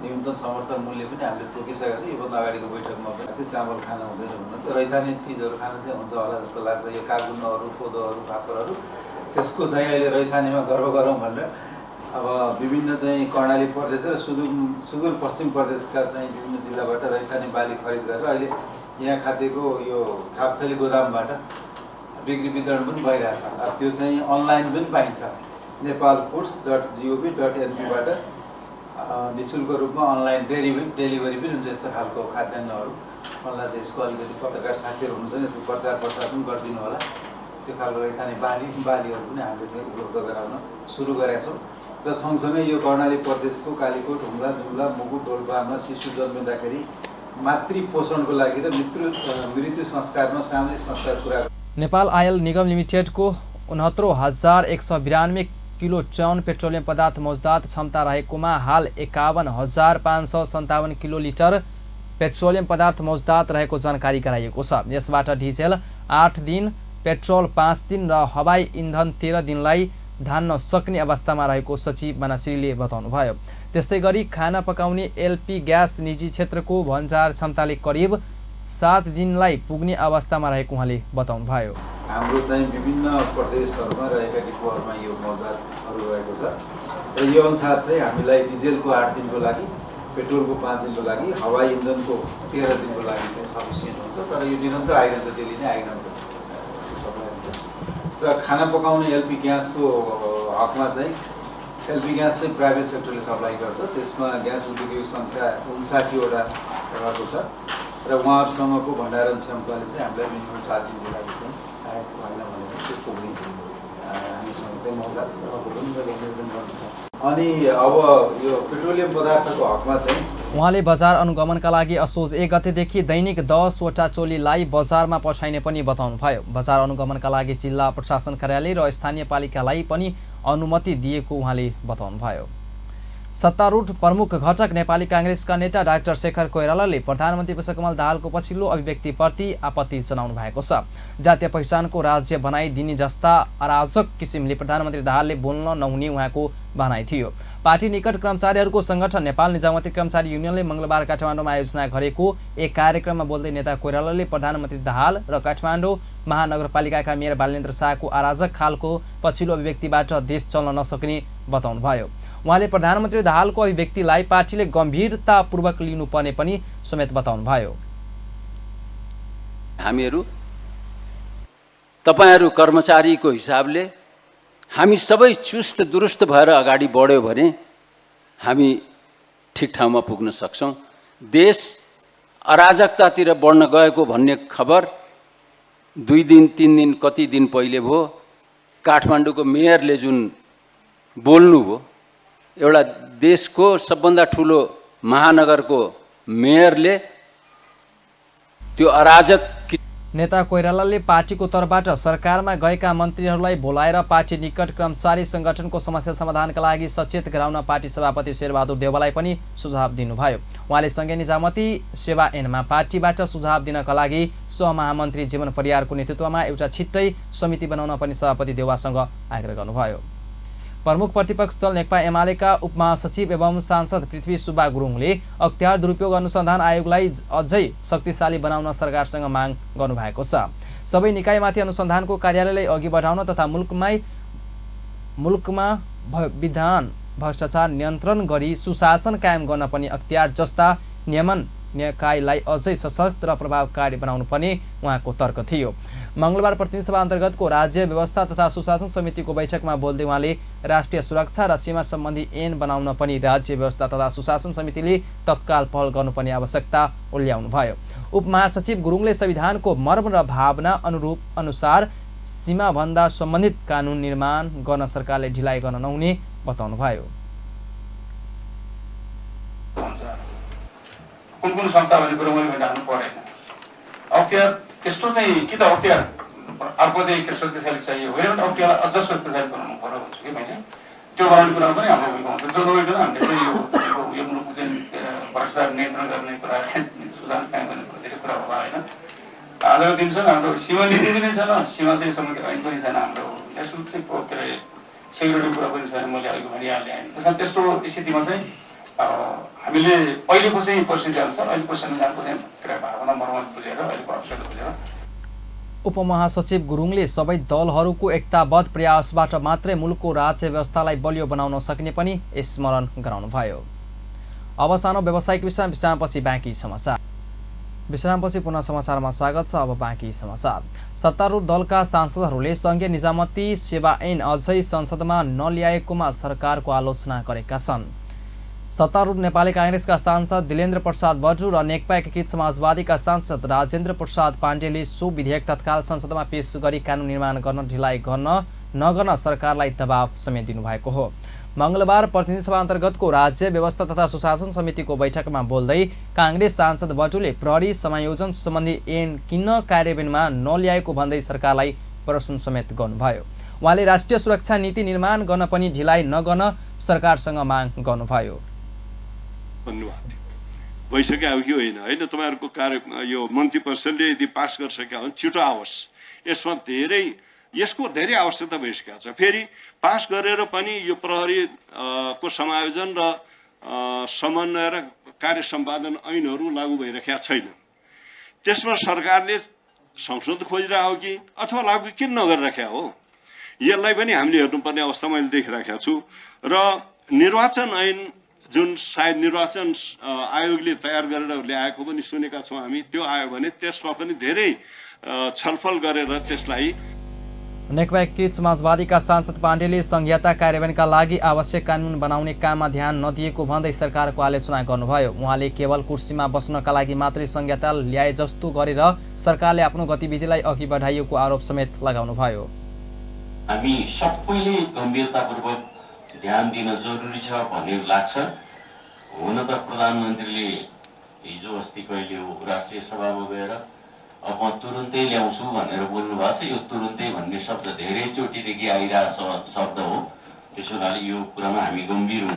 न्यूनतम समर्थन मूल्य पनि हामीले तोकिसकेका छौँ। योभन्दा अगाडिको बैठकमा पनि त्यो चामल खान हुँदैन भन्नु, त्यो रैथाने चिजहरू खान चाहिँ हुन्छ होला जस्तो लाग्छ। यो कागुनोहरू, कोदोहरू, फापरहरू त्यसको चाहिँ अहिले रैथानेमा गर्व गरौँ भनेर अब विभिन्न चाहिँ कर्णाली प्रदेश र सुदूरपश्चिम प्रदेशका चाहिँ विभिन्न जिल्लाबाट रैथाने बाली खरिद गरेर अहिले यहाँ खाद्यको यो ठापथली गोदामबाट बिक्री वितरण पनि भइरहेछ। अब त्यो चाहिँ अनलाइन पनि पाइन्छ, nepalfoods.gov.np बाट निःशुल्क रूपमा अनलाइन डेलिभरी पनि हुन्छ यस्तो खालको खाद्यान्नहरू। मलाई चाहिँ यसको अलिकति पत्रकार साथीहरू हुनुहुन्छ नि, यसको प्रचार प्रसार पनि गरिदिनु होला। त्यो खालको रैथाने बालीहरू पनि हामीले चाहिँ उपलब्ध गराउन सुरु गरेका छौँ। र सँगसँगै यो कर्णाली प्रदेशको कालीकोट, हुम्ला, जुम्ला, मुगु, डोल्पामा शिशु जन्मिँदाखेरि मातृ पोषणको लागि र मृत्यु संस्कारमा सामाजिक संस्कार पुरा। नेपाल आयल निगम लिमिटेडको 69,192 किलो टन पेट्रोलियम पदार्थ मौजदात क्षमता रहेकोमा हाल 51,557 किलो लिटर पेट्रोलियम पदार्थ मौजदात रहेको जानकारी गराइएको छ। यसबाट डिजेल 8 दिन, पेट्रोल 5 दिन र हवाई इन्धन 13 दिनलाई धान्न सक्ने अवस्थामा रहेको सचिव मनासिरीले बताउनुभयो। त्यस्तै गरी खाना पकाउने एलपी ग्यास निजी क्षेत्रको भन्सार क्षमताले करिब 7 दिनलाई पुग्ने अवस्थामा रहेको उहाँले बताउनुभयो। हाम्रो चाहिँ विभिन्न प्रदेशहरूमा रहेका डिपोहरूमा यो मौजदातहरू रहेको छ र यो अनुसार चाहिँ हामीलाई डिजेलको 8 दिनको लागि, पेट्रोलको 5 दिनको लागि, हवाई इन्धनको 13 दिनको लागि चाहिँ सफिसियन्ट हुन्छ। तर यो निरन्तर आइरहन्छ, डेली नै आइरहन्छ, यसको सप्लाई हुन्छ। र खाना पकाउने एलपी ग्यासको हकमा चाहिँ एलपी ग्यास चाहिँ प्राइभेट सेक्टरले सप्लाई गर्छ। त्यसमा ग्यास उद्योगको सङ्ख्या 59वटा रहेको छ र उहाँहरूसँगको भण्डारण क्षमताले चाहिँ हामीलाई मिनिमम 7 दिनको लागि चाहिँ आयात भएन भने त्यो पुग्ने हामीसँग चाहिँ मौजदात रहेको पनि मैले निवेदन गर्छु। अनि अब यो पेट्रोलियम पदार्थको हकमा चाहिँ उहाँले बजार अनुगमनका लागि असोज 1 गतेदेखि दैनिक 10वटा टोलीलाई बजारमा पठाइने पनि बताउनुभयो। बजार अनुगमनका लागि जिल्ला प्रशासन कार्यालय र स्थानीय पालिकालाई पनि अनुमति दिएको उहाँले बताउनुभयो। सत्तारूढ प्रमुख घटक नेपाली काङ्ग्रेसका नेता डाक्टर शेखर कोइरालाले प्रधानमन्त्री पुष्पकमल दाहालको पछिल्लो अभिव्यक्तिप्रति आपत्ति जनाउनु भएको छ। जातीय पहिचानको राज्य बनाइदिने जस्ता अराजक किसिमले प्रधानमन्त्री दाहालले बोल्न नहुने उहाँको भनाइ थियो। पार्टी निकट कर्मचारीहरूको संगठन नेपाल निजामती कर्मचारी युनियनले मंगलबार काठमाडौँमा आयोजना गरेको एक कार्यक्रममा बोल्दै नेता कोइरालाले प्रधानमन्त्री दाहाल र काठमाडौँ महानगरपालिकाका मेयर बालेन्द्र शाहको अराजक खालको पछिल्लो अभिव्यक्तिबाट देश चल्न नसक्ने बताउनुभयो। उहाँले प्रधानमन्त्री दाहालको अभिव्यक्तिलाई पार्टीले गम्भीरतापूर्वक लिनुपर्ने पनि समेत बताउनुभयो। हामीहरू तपाईहरू कर्मचारीको हिसाबले हामी सबै चुस्त दुरुस्त भएर अगाडि बढ्यो भने हामी ठिक ठाउँमा पुग्न सक्छौँ। देश अराजकतातिर बढ्न गएको भन्ने खबर 2 दिन 3 दिन कति दिन पहिले भयो। काठमाडौँको मेयरले जुन बोल्नुभयो एउटा देशको सबभन्दा ठुलो महानगरको मेयरले त्यो अराजक। नेता कोइरालाले पार्टीको तर्फबाट सरकारमा गएका मन्त्रीहरूलाई बोलाएर पार्टी निकट कर्मचारी संगठनको समस्या समाधानका लागि सचेत गराउन पार्टी सभापति शेरबहादुर देउवालाई पनि सुझाव दिनुभयो। उहाँले सँगै निजामती सेवा ऐनमा पार्टीबाट सुझाव दिनका लागि सहमहामन्त्री जीवन परियारको नेतृत्वमा एउटा छिट्टै समिति बनाउन पनि सभापति देउवासँग आग्रह गर्नुभयो। प्रमुख प्रतिपक्ष दल नेकपा एमालेका उपमहासचिव एवं सांसद पृथ्वी सुब्बा गुरुङले अख्तियार दुरुपयोग अनुसन्धान आयोगलाई अझै शक्तिशाली बनाउन सरकारसँग माग गर्नुभएको छ। सबै निकायमाथि अनुसन्धानको कार्यालयलाई अघि बढाउन तथा मुलुकमा विधान भ्रष्टाचार नियन्त्रण गरी सुशासन कायम गर्न पनि अख्तियार जस्ता नियमन निकायलाई अझै सशक्त र प्रभावकारी बनाउनु पर्ने उहाँको तर्क थियो। मंगलबार प्रतिनिधि सभा अन्तर्गतको राज्य व्यवस्था तथा सुशासन समितिको बैठकमा बोल्दै उहाँले राष्ट्रिय सुरक्षा र सीमा सम्बन्धी ऐन बनाउन पनि राज्य व्यवस्था तथा सुशासन समितिले तत्काल पहल गर्नुपर्ने आवश्यकता उल्ल्याउनुभयो। उपमहासचिव गुरुङले संविधानको मर्म र भावना अनुसार सीमाभन्दा सम्बन्धित कानुन निर्माण गर्न सरकारले ढिलाइ गर्न नहुने बताउनुभयो। कुन कुन संस्था भन्ने कुरो मैले भनिराख्नु परेन। अख्तियार त्यस्तो चाहिँ कि त अख्तियार अर्को चाहिँ के शक्तिशाली चाहियो होइन भने अख्तियारलाई अझ शक्तिशाली बनाउनु पर्यो भन्छु कि मैले। त्यो बनाउने कुरामा पनि हाम्रो भूमिका हुन्छ। जो नभइकन हामीले चाहिँ यो मुलुकको चाहिँ भ्रष्टाचार नियन्त्रण गर्ने कुरा, सुशासन कायम गर्ने कुरा धेरै कुरा होला होइन। आजको दिनसम्म हाम्रो सीमा नीति पनि छैन, सीमा चाहिँ सम्बन्धी ऐन पनि छैन, हाम्रो नेसनल चाहिँ के अरे सेक्युरिटी कुरा पनि छैन, मैले अघि भनिहालेँ होइन। त्यस कारण त्यस्तो स्थितिमा चाहिँ हामीले अहिलेको चाहिँ परिस्थिति अनुसार अहिलेको संविधानको चाहिँ भावना मर्म बुझेर अहिलेको आवश्यकता बुझेर। उपमहासचिव गुरुङले सबै दलहरूको एकताबद्ध प्रयासबाट मात्रै मुलुकको राज्य व्यवस्थालाई बलियो बनाउन सकिने पनि स्मरण गराउनुभयो। अब सानो व्यावसायिक विश्राम, विश्रामपछि बाँकी समाचार। विश्रामपछि पुनः समाचारमा स्वागत छ। अब बाँकी समाचार। सत्तारूढ दलका सांसदहरूले संघीय निजामती सेवा ऐन अझै संसदमा नल्याएकोमा सरकारको आलोचना गरेका छन्। सत्तारूढ नेपाली काङ्ग्रेसका सांसद दिलेन्द्र प्रसाद बज्रू र नेकपा एकीकृत समाजवादीका सांसद राजेन्द्र प्रसाद पाण्डेले सो विधेयक तत्काल संसदमा पेश गरी कानुन निर्माण गर्न ढिलाइ गर्न नगर्न सरकारलाई दबाव समेत दिनुभएको हो। मंगलबार प्रतिनिधि सभा अन्तर्गतको राज्य व्यवस्था तथा सुशासन समितिको बैठकमा बोल्दै काङ्ग्रेस सांसद बज्रूले प्रहरी समायोजन सम्बन्धी ऐन किन कार्यान्वयनमा नल्याएको भन्दै सरकारलाई प्रश्न समेत गर्नुभयो। उहाँले राष्ट्रिय सुरक्षा नीति निर्माण गर्न पनि ढिलाइ नगर्न सरकारसँग माग गर्नुभयो। भन्नुभएको थियो भइसक्यो अब कि होइन होइन तपाईँहरूको कार्य यो मन्त्री परिषदले यदि पास गरिसक्यो भने छिटो आओस्, यसमा धेरै यसको धेरै आवश्यकता भइसकेको छ। फेरि पास गरेर पनि यो प्रहरी को समायोजन र समन्वय र कार्य सम्पादन ऐनहरू लागू भइरहेका छैन। त्यसमा सरकारले संशोधन खोजिरहेको हो कि अथवा लागू किन नगरिराखेको हो, यसलाई पनि हामीले हेर्नुपर्ने अवस्था मैले देखिराखेको छु। र निर्वाचन ऐन जुन सायद निर्वाचन आयोगले तयार गरेर ल्याएको पनि सुनेका छौँ हामी, त्यो आयो भने त्यसमा पनि धेरै छलफल गरेर त्यसलाई। नेकपा एकीकृत समाजवादीका सांसद पाण्डेले संघीयता कार्यान्वयनका लागि आवश्यक कानुन बनाउने काममा ध्यान नदिएको भन्दै सरकारको आलोचना गर्नुभयो। उहाँले केवल कुर्सीमा बस्नका लागि मात्रै संघीयता ल्याए जस्तो गरेर सरकारले आफ्नो गतिविधिलाई अघि बढाइएको आरोप समेत लगाउनुभयो। हामी सबैले गम्भीरतापूर्वक ध्यान दिन जरुरी छ भन्ने लाग्छ। हुन त प्रधानमन्त्रीले हिजो अस्ति कहिले हो राष्ट्रिय सभामा गएर अब म तुरुन्तै ल्याउँछु भनेर बोल्नु भएको छ। यो तुरुन्तै भन्ने शब्द धेरैचोटिदेखि आइरहेको शब्द हो, त्यसो हुनाले यो कुरामा हामी गम्भीर हुँ।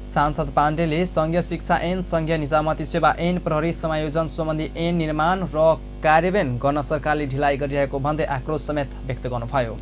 सांसद पाण्डेले संघीय शिक्षा ऐन, संघीय निजामती सेवा ऐन, प्रहरी समायोजन सम्बन्धी ऐन निर्माण र कार्यान्वयन गर्न सरकारले ढिलाइ गरिरहेको भन्दै आक्रोश समेत व्यक्त गर्नुभयो।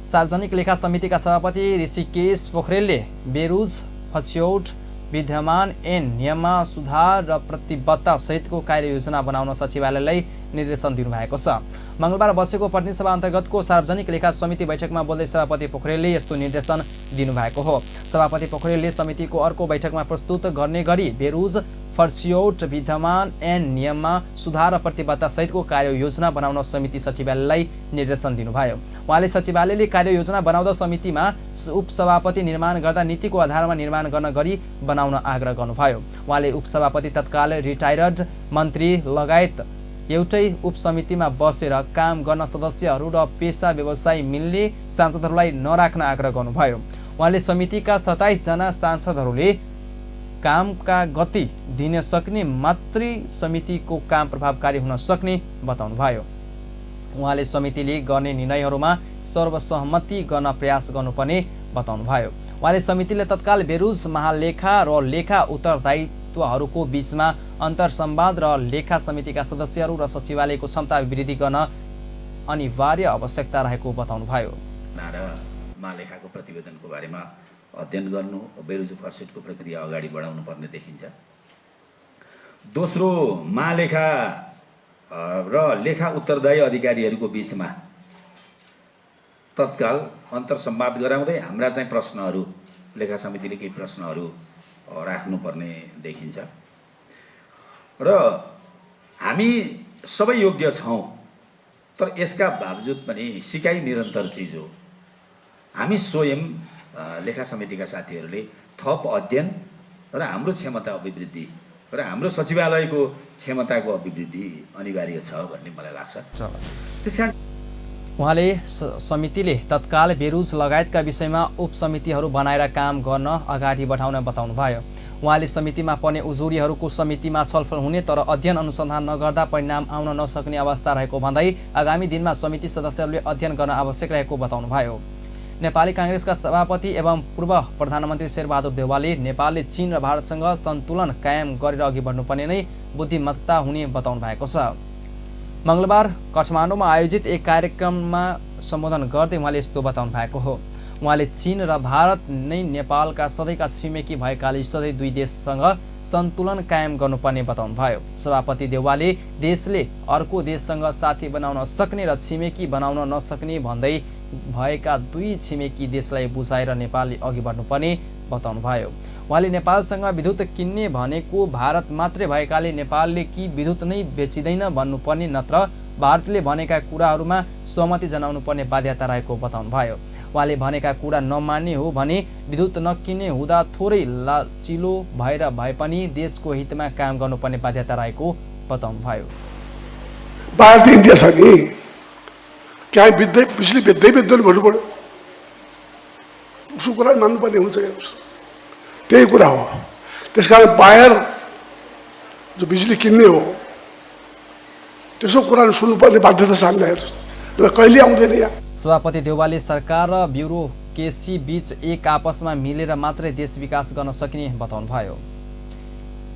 सार्वजनिक लेखा समितिका सभापति ऋषिकेश पोखरेलले बेरुज पछ्यौट विद्यमान ऐन नियममा सुधार र प्रतिबद्धता सहितको कार्ययोजना बनाउन सचिवालयलाई निर्देशन दिनुभएको छ। मंगलबार बसेको प्रतिनिधि सभा अन्तर्गतको सार्वजनिक लेखा समिति बैठकमा बोल्दै सभापति पोखरेलले यस्तो निर्देशन दिनुभएको हो। सभापति पोखरेलले समितिको अर्को बैठकमा प्रस्तुत गर्ने गरी बेरुज फर्स्यौट विद्यमान ऐन नियममा सुधार र प्रतिबद्धता सहितको कार्ययोजना बनाउन समिति सचिवालयलाई निर्देशन दिनुभयो। उहाँले सचिवालयले कार्ययोजना बनाउँदा समितिमा उपसभापति निर्माण गर्दा नीतिको आधारमा निर्माण गर्न गरी बनाउन आग्रह गर्नुभयो। उहाँले उपसभापति तत्काल रिटायर्ड मन्त्री लगायत एउटै उपसमितिमा बसेर काम गर्न सदस्यहरू र पेसा व्यवसायी मिल्ने सांसदहरूलाई नराख्न आग्रह गर्नुभयो। उहाँले समितिका 27 जना सांसदहरूले कामका गति दिन सक्ने मात्रै समितिको काम प्रभावकारी हुन सक्ने बताउनुभयो। उहाँले समितिले गर्ने निर्णयहरूमा सर्वसहमति गर्न प्रयास गर्नुपर्ने बताउनुभयो। उहाँले समितिले तत्काल बेरुज महालेखा र लेखा उत्तरदायित्वहरूको बीचमा अन्तरसंवाद र लेखा समितिका सदस्यहरू र सचिवालयको क्षमता वृद्धि गर्न अनिवार्य आवश्यकता रहेको बताउनुभयो। महालेखाको प्रतिवेदनको बारेमा अध्ययन गर्नु, बेरुज फर्सेटको प्रक्रिया अगाडि बढाउनु पर्ने देखिन्छ। दोस्रो, महालेखा र लेखा उत्तरदायी अधिकारीहरूको बिचमा तत्काल अन्तरसंवाद गराउँदै हाम्रा चाहिँ प्रश्नहरू लेखा समितिले केही प्रश्नहरू राख्नुपर्ने देखिन्छ र हामी सबै योग्य छौँ, तर यसका बावजुद पनि सिकाइ निरन्तर चिज हो। हामी स्वयं लेखा समितिका साथीहरूले थप अध्ययन र हाम्रो क्षमता अभिवृद्धि र हाम्रो सचिवालयको क्षमताको अभिवृद्धि अनिवार्य छ भन्ने मलाई लाग्छ। त्यसकारण उहाँले समितिले तत्काल बेरुज लगायतका विषयमा उपसमितिहरू बनाएर काम गर्न अगाडि बढाउन बताउनुभयो। उहाँले समितिमा पर्ने उजुरीहरूको समितिमा छलफल हुने तर अध्ययन अनुसन्धान नगर्दा परिणाम आउन नसक्ने अवस्था रहेको भन्दै आगामी दिनमा समिति सदस्यहरूले अध्ययन गर्न आवश्यक रहेको बताउनुभयो। नेपाली काङ्ग्रेसका सभापति एवं पूर्व प्रधानमन्त्री शेरबहादुर देउवाले नेपालले चीन र भारतसँग सन्तुलन कायम गरेर अघि बढ्नुपर्ने नै बुद्धिमत्ता हुने बताउनु भएको छ। मंगलबार काठमाडौँमा आयोजित एक कार्यक्रममा सम्बोधन गर्दै उहाँले यस्तो बताउनु भएको हो। उहाँले चीन र भारत नै नेपालका सधैँका छिमेकी भएकाले सधैँ दुई देशसँग सन्तुलन कायम गर्नुपर्ने बताउनुभयो। सभापति देउवाले देशले अर्को देशसँग साथी बनाउन सक्ने र छिमेकी बनाउन नसक्ने भन्दै भएका दुई छिमेकी देशलाई बुझाएर नेपालले अघि बढ्नुपर्ने बताउनुभयो। उहाँले नेपालसँग विद्युत किन्ने भनेको भारत मात्रै भएकाले नेपालले कि विद्युत नै बेचिँदैन भन्नुपर्ने, नत्र भारतले भनेका कुराहरूमा सहमति जनाउनु पर्ने बाध्यता रहेको बताउनुभयो। उहाँले भनेका कुरा नमान्ने हो भने विद्युत नकिन्ने हुँदा थोरै लाचिलो भएर भए पनि देशको हितमा काम गर्नुपर्ने बाध्यता रहेको बताउनुभयो। भारत इन्डिया छ नि, त्यहाँ बित्दै बिजुली बेच्दै बेच्दैन भन्नु पऱ्यो, उसको कुरा मान्नुपर्ने हुन्छ। त्यही कुरा हो। त्यस कारण बाहिर जो बिजुली किन्ने हो त्यसो कुरा सुन्नुपर्ने बाध्यता छ हामीलाई, हेर्नुहोस् कहिले आउँदैन यहाँ। सभापति देउवाले सरकार र ब्युरोक्रेसी बीच एक आपसमा मिलेर मात्रै देश विकास गर्न सकिने बताउनुभयो।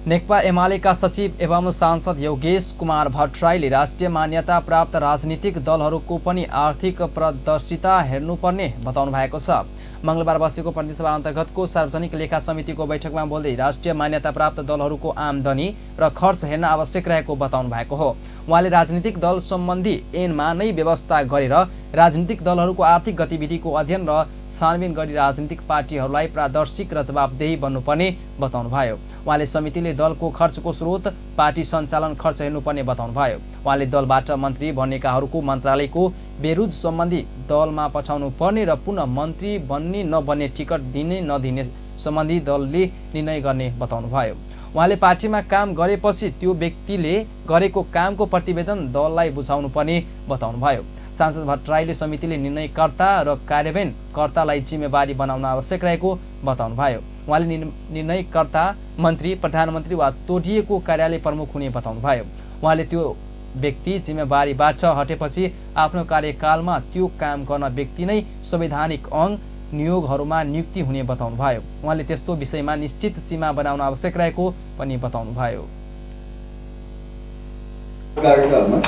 नेकपा एमालेका सचिव एवं सांसद योगेश कुमार भट्टराईले राष्ट्रिय मान्यता प्राप्त राजनीतिक दलहरूको पनि आर्थिक पारदर्शिता हेर्नुपर्ने बताउनु भएको छ। मंगलबार बसेको प्रतिनिधिसभा अन्तर्गतको सार्वजनिक लेखा समितिको बैठकमा बोल्दै राष्ट्रिय मान्यता प्राप्त दलहरूको आमदनी र खर्च हेर्न आवश्यक रहेको बताउनु भएको हो। उहाँले राजनीतिक दल सम्बन्धी ऐनमा नै व्यवस्था गरेर राजनीतिक दलहरूको आर्थिक गतिविधिको अध्ययन र छानबिन गरी राजनीतिक पार्टीहरूलाई पारदर्शिक र जवाबदेही बन्नुपर्ने बताउनुभयो। उहाँले समितिले दलको खर्चको स्रोत, पार्टी सञ्चालन खर्च हेर्नुपर्ने बताउनुभयो। उहाँले दलबाट मन्त्री बनेकाहरूको मन्त्रालयको बेरुज सम्बन्धी दलमा पठाउनु पर्ने र पुनः मन्त्री बन्ने नबन्ने टिकट दिने नदिने सम्बन्धी दलले निर्णय गर्ने बताउनुभयो। उहाँले पार्टीमा काम गरेपछि त्यो व्यक्तिले गरेको कामको प्रतिवेदन दललाई बुझाउनु पर्ने बताउनुभयो। सांसद भट्टराईले समितिले निर्णयकर्ता र कार्यान्वयनकर्तालाई जिम्मेवारी बनाउन आवश्यक रहेको बताउनुभयो। उहाँले निर्णयकर्ता मन्त्री, प्रधानमन्त्री वा तोडिएको कार्यालय प्रमुख हुने बताउनुभयो। उहाँले त्यो व्यक्ति जिम्मेवारीबाट हटेपछि आफ्नो कार्यकालमा त्यो काम गर्न व्यक्ति नै संवैधानिक अङ्ग नियोगहरूमा नियुक्ति हुने बताउनुभयो। उहाँले त्यस्तो विषयमा निश्चित सीमा बनाउन आवश्यक रहेको पनि बताउनुभयो। कार्यकालमा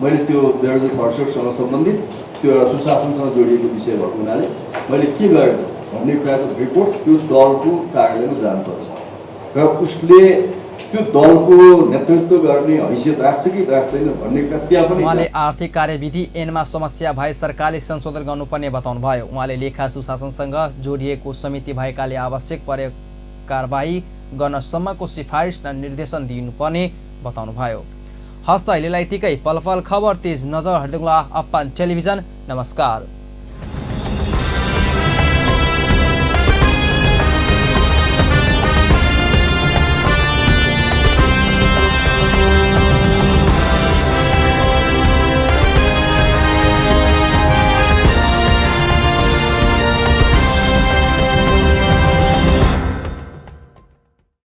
मैले त्यो बेरोजगार फर्ससँग सम्बन्धित त्यो एउटा सुशासनसँग जोडिएको विषय भएको हुनाले मैले के गरेँ भन्ने कुराको रिपोर्ट त्यो दलको कार्यालयमा जानुपर्छ र उसले त्यो दलको नेतृत्व गर्ने हैसियत राख्छ कि राख्दैन भन्ने कुरा त्यहाँ पनि। उहाँले आर्थिक कार्यविधि ऐनमा समस्या भए सरकारले संशोधन गर्नुपर्ने बताउनुभयो। उहाँले लेखा सुशासनसँग जोडिएको समिति भएकाले आवश्यक परे कारबाही गर्नसम्मको सिफारिस र निर्देशन दिनुपर्ने बताउनुभयो। हस्त अहिलेलाई यतिकै। पलपल खबर तेज नजर हर्दै अप्पान टेलिभिजन। नमस्कार।